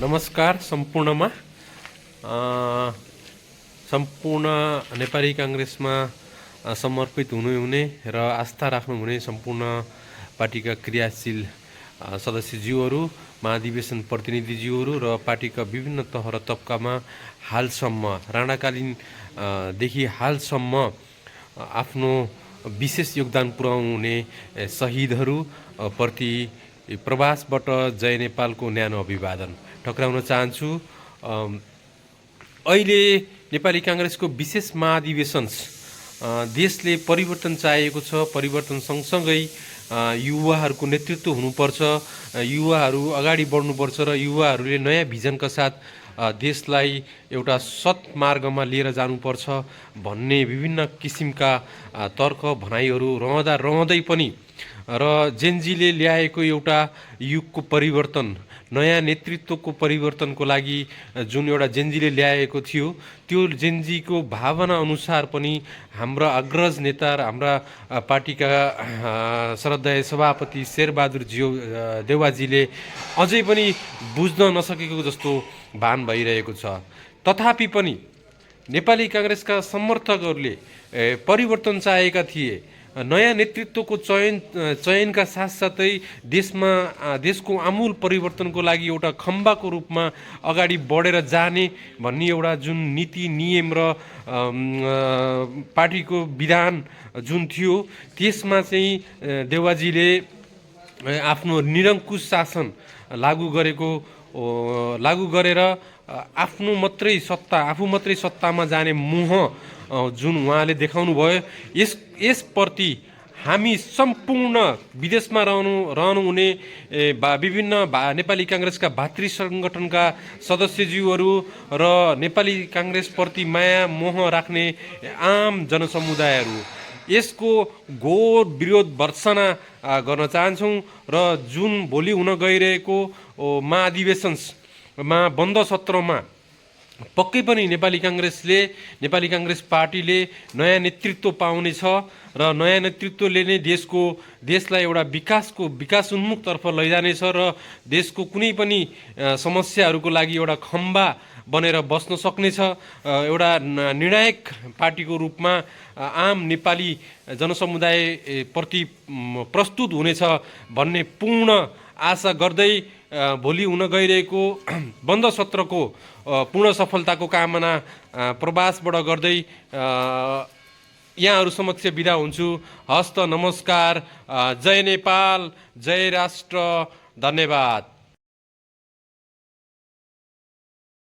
नमस्कार सम्पूर्णमा सम्पूर्ण नेपाली कांग्रेसमा समर्पित हुनुहुने र आस्था राख्नुहुने सम्पूर्ण पार्टीका क्रियाशील सदस्यज्यूहरू, महाधिवेशन प्रतिनिधिज्यूहरू र पार्टीका विभिन्न तह र तबकामा हालसम्म राणाकालीन देखि हालसम्म आफ्नो विशेष योगदान पुर्याउने शहीदहरू प्रति प्रवासबाट जय नेपालको न्यानो अभिवादन टक्राउन चाहन्छु। अहिले नेपाली कांग्रेसको विशेष महाधिवेशन देशले परिवर्तन चाहिएको छ। परिवर्तन सँगसँगै युवाहरूको नेतृत्व हुनुपर्छ, युवाहरू अगाडि बढ्नुपर्छ र युवाहरूले नयाँ भिजनका साथ देशलाई एउटा सत्मार्गमा लिएर जानुपर्छ भन्ने विभिन्न किसिमका तर्क भनाइहरू रहँदै पनि र जेनजीले ल्याएको एउटा युगको परिवर्तन, नयाँ नेतृत्वको परिवर्तनको लागि जुन एउटा जेनजीले ल्याएको थियो त्यो जेनजीको भावना अनुसार पनि हाम्रा अग्रज नेता र हाम्रा पार्टीका श्रद्धेय सभापति शेरबहादुर देउवाजीले अझै पनि बुझ्न नसकेको जस्तो भान भइरहेको छ। तथापि पनि नेपाली कांग्रेसका समर्थकहरूले परिवर्तन चाहेका थिए। नयाँ नेतृत्वको चयनका साथसाथै देशको आमूल परिवर्तनको लागि एउटा खम्बाको रूपमा अगाडि बढेर जाने भन्ने एउटा जुन नीति नियम र पार्टीको विधान जुन थियो त्यसमा चाहिँ देउवाजीले आफ्नो निरङ्कुश शासन लागू गरेर आफू मात्रै सत्तामा जाने मोह जुन उहाँले देखाउनु भयो, यसप्रति हामी सम्पूर्ण विदेशमा रहनुहुने विभिन्न नेपाली कांग्रेसका भातृ सङ्गठनका सदस्यज्यूहरू र नेपाली कांग्रेसप्रति माया मोह राख्ने आम जनसमुदायहरू यसको घोर विरोध भर्त्सना गर्न चाहन्छौँ र जुन भोलि हुन गइरहेको महाधिवेशनमा बन्द सत्रमा पक्कै पनि नेपाली कांग्रेस पार्टीले नयाँ नेतृत्व पाउनेछ र नयाँ नेतृत्वले नै देशलाई एउटा विकासोन्मुखतर्फ लैजानेछ र देशको कुनै पनि समस्याहरूको लागि एउटा खम्बा बनेर बस्न सक्नेछ। एउटा निर्णायक पार्टीको रूपमा आम नेपाली जनसमुदाय प्रति प्रस्तुत हुनेछ भन्ने पूर्ण आशा गर्दै भोलि हुन गइरहेको बन्द सत्रको पूर्ण सफलताको कामना प्रवासबाट गर्दै यहाँहरू समक्ष बिदा हुन्छु। हस्त नमस्कार, जय नेपाल, जय राष्ट्र, धन्यवाद।